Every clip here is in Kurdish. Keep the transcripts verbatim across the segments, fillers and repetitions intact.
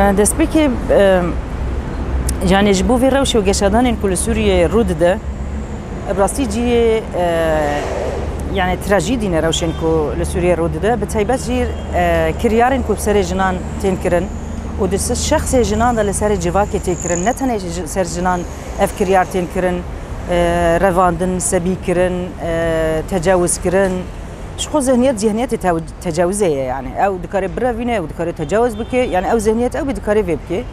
Destpêkê, e, yani ji bo vê rewşê û geşedanên ku li Sûriyeyê rû dide, bi rastî cihê, e, yani trajîdî ne rewşên ku li Sûriyeyê rû dide. Bi taybet jî, e, kiryarên ku bi serê jinan tên kirin û di se-, şexsê jinan de li serê civakê tê kirin. Ne tenê ji-, ser jinan ev kiryar tên kirin, e, revandin, sebî kirin, e, tecawuz kirin. Ji xwe zihniyet, zihniyetê tew-, tecawizê ye yani. Ew dikare birevîne, ew dikare tecawuz bike. Yani ew zihniyet ew bî dikare vê bike.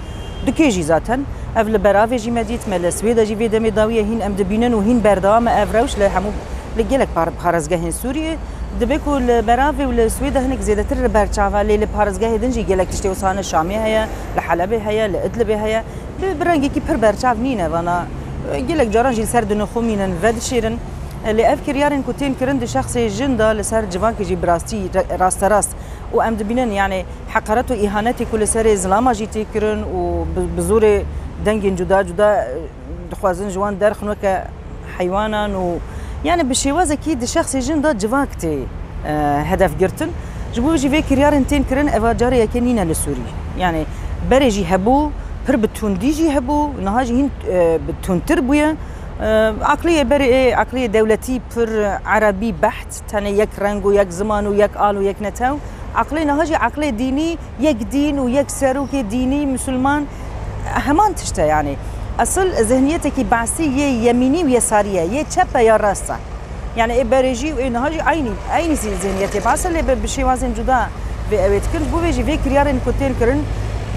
Dike jî zaten. Ev li beravê jî me dît, me li Swêda jî vê demê dawiye hîn em dibînin û hîn berdewam e ev rewş li hemû, li gelek par-, parêzgehên Sûriyê. Dibe ku li beravê û li Swêda hinek zêdetir li berçav e, lê li parêzgehê din jî gelek tiştê wisa hene, Şamê heye, li Helebê heye, li Idlibê heye. Bi, bi rengekî pir berçav nîne vana. Gelek caran jî li ser dinê xwe mînin, vedişêrin. Lê ev kiryarên ku tên kirin di şexsê jin de li ser civakê jî bi rastî re-, rasterast û em dibînin, yani heqaret û îhanetê ku li serê zilama jî tê kirin û bi, bi zorê dengên cuda cuda, e, dixwazin ji wan derxin weke heywanan û, yani bi şêwazekî di şexsê jin de civak tê, e, hedef girtin. Ji bo jî vê kiryarên tên kirin eva carê yekê nîne li Sûrî. Yani berê jî hebû, pir bi tundî jî hebû, niha jî hîn, e, bi tundtir bûye. E, aqliyê berê, ê, aqliyê dewletî pir erebî beht, tenê yek reng û yek ziman û yek al û yek netew. Aqlê niha jî aqlê dînî, yek dîn û yek serokê dînî, misilman, heman tişt e yani. Esil zihniyetekî behsî yê yemînî û yesarî ye, yê çep e ya rast e. Yani ê berê jî û ê niha jî eynî, eynî zî zihniyetê behs e, lê bi, bi şêwazên cuda vê ew ê dikin. Ji bo vê jî vê kiryarên ku tên kirin,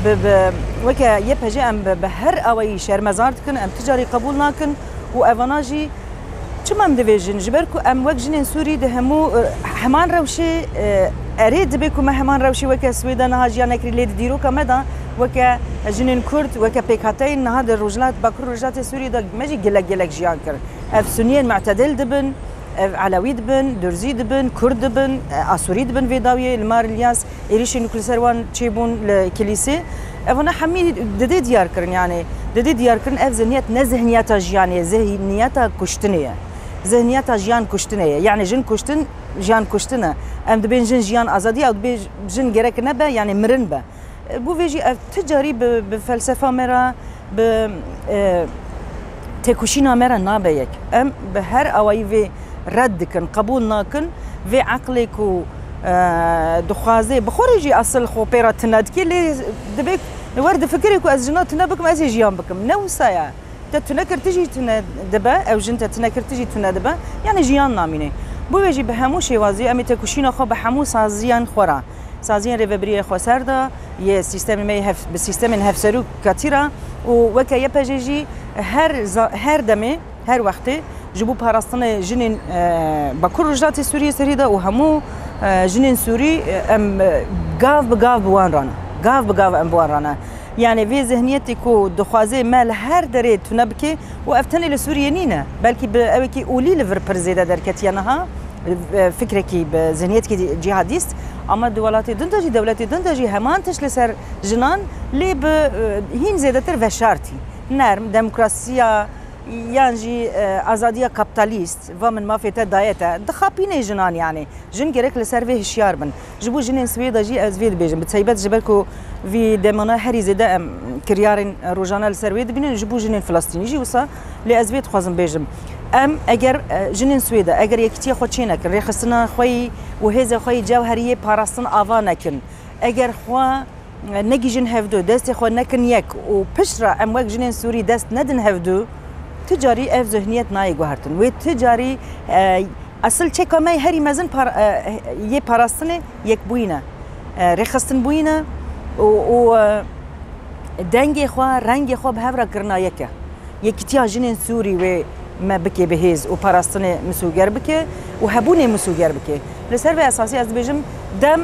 bi, bi, weke Y P G em bi, bi her awayî şermezar dikin, em ti carî qebûl nakin û evana jî çima em divêjin? Ji ber ku em wek jinên Sûrî di hemû, e, heman rewşê, e, erê dibe ku me heman rewşê weke Swêda niha jiyan nekirî, lê di dîroka me de weke jinên Kurd, weke pêkhateyên niha di Rojhilat, Bakur Rojhilatê Sûriyê de me jî gelek gelek jiyan kir. Ev Suniyên mu'tedil dibin, ev Elewî dibin, Durzî dibin, Kurd dibin, e, Asûrî dibin vê dawiyê, li Mar Îlyas êrîşên ku li ser wan çêbûn li kilîsê. Evana hemî didê diyar kirin, yani didê diyar kirin ev zihniyet ne zihniyeta jiyanê ye, zihniyeta kuştinê ye. Zihniyeta jiyan kuştinê ye. Yani jin kuştin, jiyan kuştin e. Em dibên jin jiyan azadî, ew dibê jin gerek nebe, yani mirin be. E, bo vê jî ev ti carî bi, bi felsefa me re, bi, e, têkoşîna me re nabe yek. Em bi her awayî vê red dikin, qebûl nakin. Vê eqlê ku, e, dixwaze, bi xwe re jî esil xwe pê re tune dike, lê dibe wer difikire ku ez jina tune bikim, ez ê jiyan bikim. Ne wisa ye. Te tune kir, tu jî tune dibe, ew jin te tune kir, tu jî tune dibe. Yani jiyan namîne. Bo vê jî bi hemû şêwazî em ê têkoşîna xwe bi hemû saziyên xwe re, saziyên rêvebiriyê xweser de, yê sîstemê me yê hev-, bi sîstemên hevserokatî re û weke Y P G jî her za-, her demê, her wextê ji bo parastinê jinên, e, Bakur Rojhilatê Sûriyê serî de û hemû, e, jinên Sûrî, e, em, e, gav bi gav bi wan re ne. Gav bi gav em bi wan re ne. Yani vê zihniyetê ku dixwaze me li her derê tune bike û ev tenê li Sûriyê nîne. Belkî bi ewekî olî li vir pir zêde derketiye niha, e, fikrekî bi zihniyetkî cihadîst. Ama di welatê din de jî, dewletê din de jî heman tişt li ser jinan, lê bi, e, hîn zêdetir veşartî. Nerm, demokrasiya yan jî, e, azadiya kaptalîst, va min mafê te daye te, dixapîne jinan yani. Jin gerek li ser vê hişyar bin. Ji bo jinên Swêda jî ez vê dibêjim. Bi taybet ji ber ku vî demana herî zêde em kiryarên rojane li ser wê dibînin, ji bo jinên Filistînî jî wisa, lê ez vê dixwazim bêjim. Em eger, e, jinên Swêda, eger yekîtiya xwe çê nekin, rêxistina xwe yî û hêza xwe yî cewheriyê parastin ava nekin, eger xwe, e, negihîjin hevdu, destê xwe nekin yek û pişt re em wek jinên Sûrî dest nedin hevdu, ti carî ev zihniyet nayê guhertin. Wê ti carî, e, Esil çeka me herî mezin par-, e, yê parastinê yekbûyîn e, e, rêxistinbûyîn e û, û, e, dengê xwe, rengê xwe bi hev re kirina yek e. Yekîtiya jinên Sûrî wê me bike bi hêz û parastinê misûger bike û hebûnê misûger bike. Li ser vê esasî ez dibêjim dem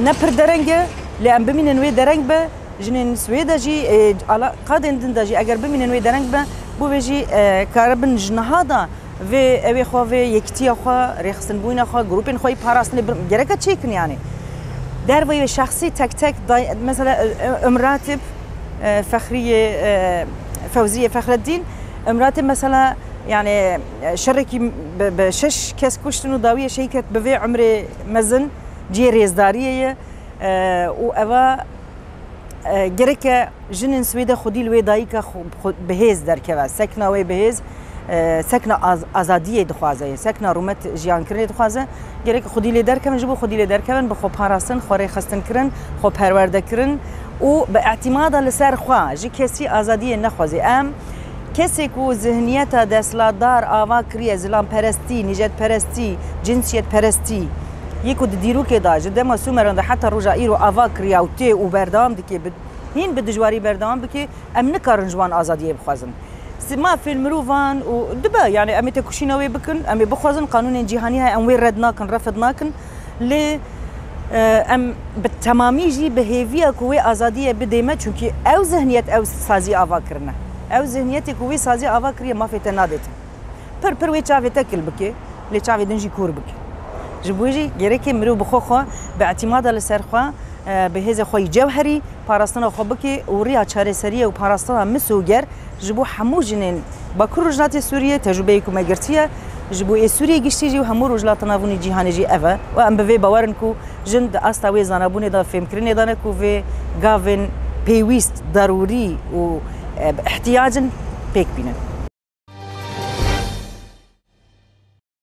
ne pir dereng e, lê em bimînin wê dereng be. Jinên Swêda jî, e, ala qadên din de jî eger bimînin wê dereng be, bo vê jî, e, karibin ji niha de vê, ewê xwe, vê yekîtiya xwe, rêxistinbûna xwe, grûpên xwe yî parastinê bir-, gereke çêkin yani. Derveyê şexsî tek tek day-, mesela, e, e, Umratib, e, Fexriyê, e, Fewziyê Fexreddîn, Umratib mesela, yani, e, şerekî bi, bi şeş kes kuştin û dawiyê şehîd ket bi vê umrê mezin cihê rêzdariyê ye, e, û eva E, gereke jinên Swêde xwedî li wê dayika xwe, xwe bi hêz derkeve. Sekna wê bi hêz, e, sekna az-, azadiyê dixwaze, sekna rûmet jiyankirinê dixwaze. Gereke xwedî lê derkevin, ji bo xwedî lê derkevin, bi xwe parastin, xwe rêxistin kirin, xwe perwerde kirin û bi îtîmada li ser xwe ji kesî azadiyê nexwaze. Em kesê ku zihniyeta desthilatdar ava kiriye, zilamperestî, nîjetperestî, cinsiyetperestî, yê ku di dîrokê de ji dema Sumeran de heta roja îro ava kiriya û tê û berdewam dike, bi, hîn bi dijwarî berdewam bike, em nikarin ji wan azadiyê bixwazin. Sima fêl mirovan û dibe, yani em ê têkoşîna wê bikin, em ê bixwazin, qanûnên cîhanî heye, em wê red nakin, refid nakin. Lê, e, em bi temamî jî bi hêviya ku wê azadiyê bidê me, çunkî ew zihniyet, ew sazî ava kirine. Ew zihniyetê ku wê sazî ava kiriye, mafê te nadê te. Pir pir wê çavê te kil bike, lê çavê din jî kûr bike. Ji bo jî gerekê mirov bi xwe xwe, bi îtîmada li ser xwe, e, bi hêzê xwe yî cewherî, parastina xwe bike û riya çareseriyê û parastina misoger ji bo hemû jinên Bakur Rojhilatê Sûriyê tecrûbeyê ku me girtiye, ji bo ê Sûriyê giştî jî û hemû Rojhilata Navûnî cîhanê jî ev e. Û em bi vê bawer in ku jin di asta wê zanabûnê de, fêmkirinê de ne ku vê gavên pêwîst, darûrî û, e, bi ihtiyacin pêk bînin.